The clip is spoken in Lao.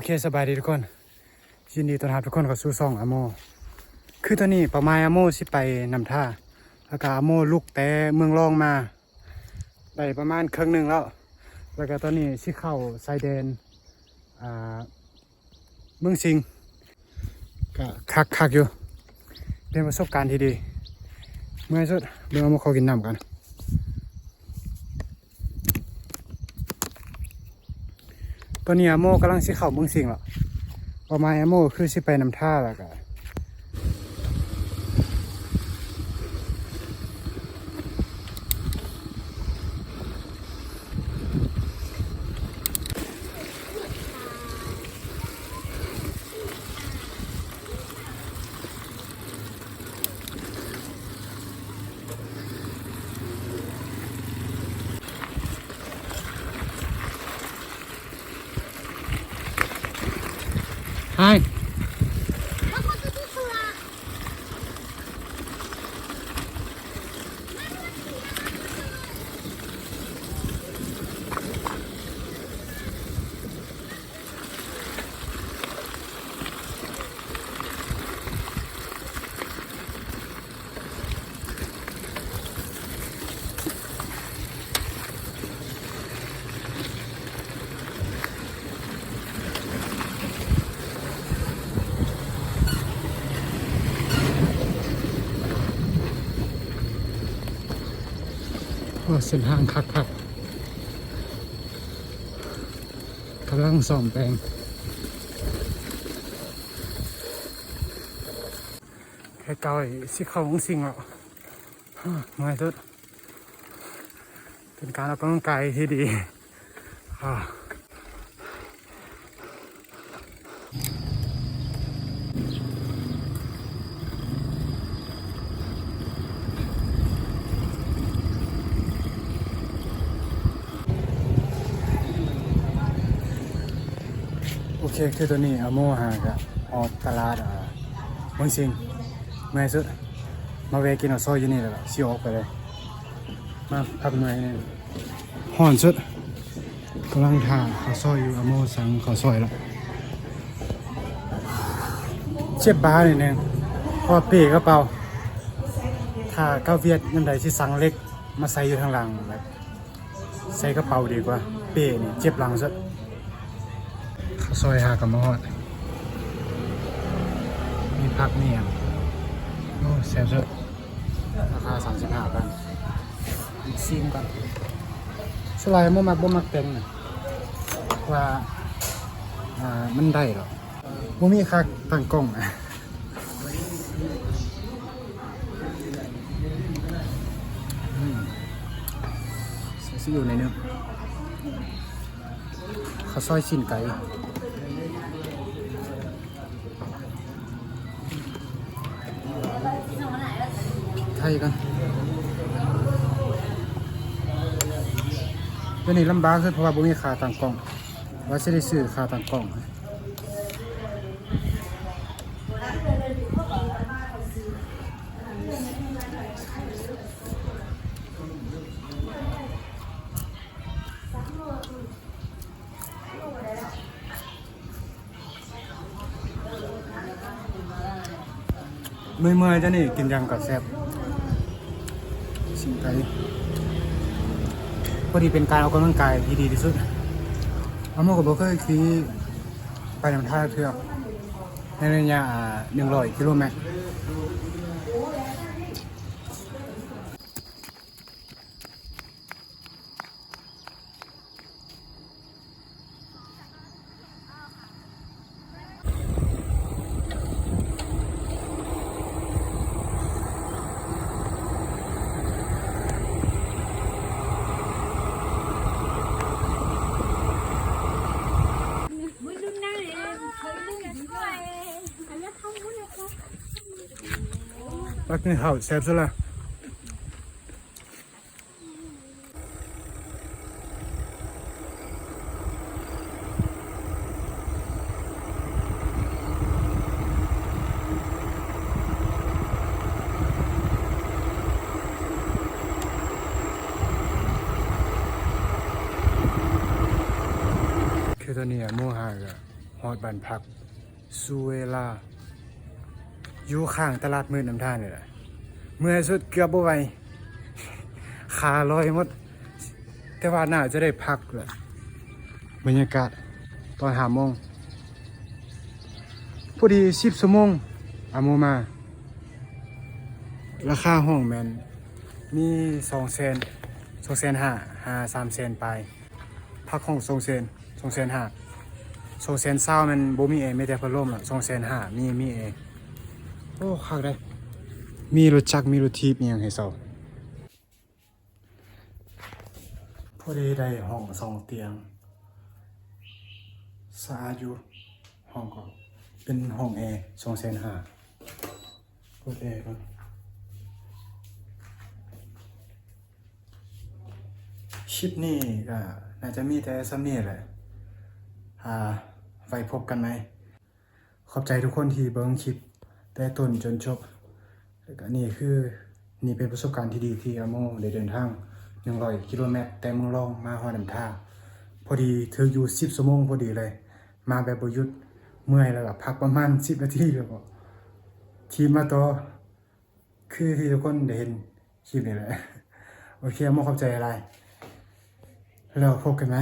ເຄ ສະບາຍດີທຸກຄົນ, ຍິນດີຕ້ອນຮັບທຸກຄົນເຂົ້າສູ່ຊ່ອງອາໂມ. ຄືຕອນນີ້ເປົ້າໝາຍອາໂມຊິໄປນ້ຳທາ, ແລ້ວກະອາໂມລຸກແຕ່ເມືອງລອງມາ ໄດ້ປະມານເຄິ່ງໜຶ່ງແລ້ວ, ແລ້ວກະຕອນນີ້ຊິເຂົ້າຊາຍແດນ ອ່າ ເມືອງສິງ ກະຄັກໆຢູ່, ເປັນປະສົບການທີ່ດີ. ເມື່ອຍສຸດ ເບິ່ງອາໂມຂໍກິນນ້ຳກ່ອນ. ຕອນນີ້ອາໂມກຳລັງຊິເຂົ້າເມືອງສິງແລ້ວ, ເປົ້າໝາຍອາໂມຄືຊິໄປນ້ຳທາ ແລ້ວກະ Hai. ໂອ້ ເສັ້ນທາງຄັກໆ ກຳລັງສ້ອມແປງ. ໃກ້ໆ ຊິເຂົ້າເມືອງສິງແລ້ວ, ເມື່ອຍສຸດ. ເປັນການອອກກຳລັງກາຍທີ່ດີ. ໂອເຄ ຄືຕອນນີ້ອາໂມຫາກະຮອດຕະຫຼາດ ເມືອງສິງ. ເມື່ອຍສຸດ ມາແວະກິນເຂົ້າຊອຍຢູ່ນີ້ແລ້ວກະຊິອອກໄປເລີຍ. ມາພັກເມື່ອຍແດ່. ຮ້ອນສຸດ ກຳລັງຖ້າເຂົ້າຊອຍຢູ່. ອາໂມສັ່ງເຂົ້າຊອຍແລ້ວ. ເຈັບບ່າໜ້ອຍໜຶ່ງ ເພາະວ່າເປ້ກະເປົາ. ຖ້າກັບຫວຽດຍາມໃດຊິສັ່ງເຫຼັກມາໃສ່ຢູ່ທາງຫຼັງ ແບບ ໃສ່ກະເປົາດີກວ່າ, ເປ້ນີ້ເຈັບຫຼັງສຸດ. ເຂົ້າຊອຍຫາກະມາຮອດ, ມີຜັກມີຫຍັງ. ໂອ້ ແຊບສຸດ. ລາຄາສາມສິບຫ້າພັນ. ຊິມກ່ອນ. ສ່ວນຫຼາຍບໍ່ມັກ ບໍ່ມັກແຕ່ງນະ ວ່າ ອ່າ ມັນໄດ້ດອກ. ບໍ່ມີຄ່າຕັ້ງກ້ອງ. ອືມ ໃສ່ຊີອິ້ວໜ້ອຍໜຶ່ງ. ເຂົ້າຊອຍຊີ້ນໄກ່ ໄທກັນ. ຕົວນີ້ລຳບາກສຸດ ເພາະວ່າບໍ່ມີຄ່າຕັ້ງກ້ອງ, ວ່າຊິໄດ້ຊື້ຄ່າຕັ້ງກ້ອງ. ເມື່ອຍໆ ຈັ່ງນີ້ກິນຫຍັງກະແຊບ. ຊີ້ນໄກ່ ພໍດີເປັນການອອກກຳລັງກາຍທີ່ດີທີ່ສຸດ. ອາໂມກະບໍ່ເຄີຍຂີ່ໄປນຳທາງເທື່ອ ໃນໄລຍະ ອ່າ ໜຶ່ງຮ້ອຍກິໂລແມັດ. ປັກກິນເຂົ້າແຊບສຸດລະ. ຄືຕອນນີ້ອາໂມຫາກະ ຮອດບ້ານພັກຊູເວລາ ຢູ່ຂ້າງຕະຫຼາດມືດນ້ຳທານີ້ແຫຼະ. ເມື່ອຍສຸດເກືອບບໍ່ໄຫວ ຂາລອຍໝົດ ແຕ່ວ່າໜ້າຈະໄດ້ພັກແຫຼະ. ບັນຍາກາດຕອນຫ້າໂມງ ພໍດີສິບຊົ່ວໂມງ ອາໂມມາ. ລາຄາຫ້ອງແມ່ນມີສອງແສນ ສອງແສນຫ້າ ຫາສາມແສນປາຍ. ພັກຫ້ອງສອງແສນ ສອງແສນຫ້າ ສອງແສນຊາວແມ່ນບໍ່ມີແອ ມີແຕ່ພັດລົມລະ ສອງແສນຫ້າ ມີ ມີແອ. ໂອ້ ຄັກເດ້ ມີລົດຈັກ ມີລົດຖີບ ມີຫຍັງໃຫ້ເຊົ່າ. ພໍດີໄດ້ຫ້ອງສອງຕຽງ ສະອາດຢູ່. ຫ້ອງກໍເປັນຫ້ອງແອ ສອງແສນຫ້າ. ເປີດແອກ່ອນ. ຄລິບນີ້ກໍໜ້າຈະມີແຕ່ສ່ຳນີ້ແຫຼະ. ອ່າ ໄວ້ພົບກັນໃໝ່. ຂອບໃຈທຸກຄົນທີ່ເບິ່ງຄລິບແຕ່ຕົ້ນຈົນຈົບ. ແລ້ວກໍນີ້ຄື ນີ້ເປັນປະສົບການທີ່ດີທີ່ອາໂມໄດ້ເດີນທາງໜຶ່ງຮ້ອຍກິໂລແມັດ ແຕ່ເມືອງລອງມາຮອດນ້ຳທາ. ພໍດີຖືກຢູ່ສິບຊົ່ວໂມງພໍດີເລີຍ ມາແບບບໍ່ຢຸດ. ເມື່ອຍແລ້ວກໍພັກປະມານສິບນາທີ ແລ້ວກໍຂີ່ມາຕໍ່ ຄືທີ່ທຸກຄົນໄດ້ເຫັນຄລິບນີ້ແຫຼະ. ໂອເຄ ອາໂມຂອບໃຈຫຼາຍ ແລ້ວພົບກັນໃໝ່.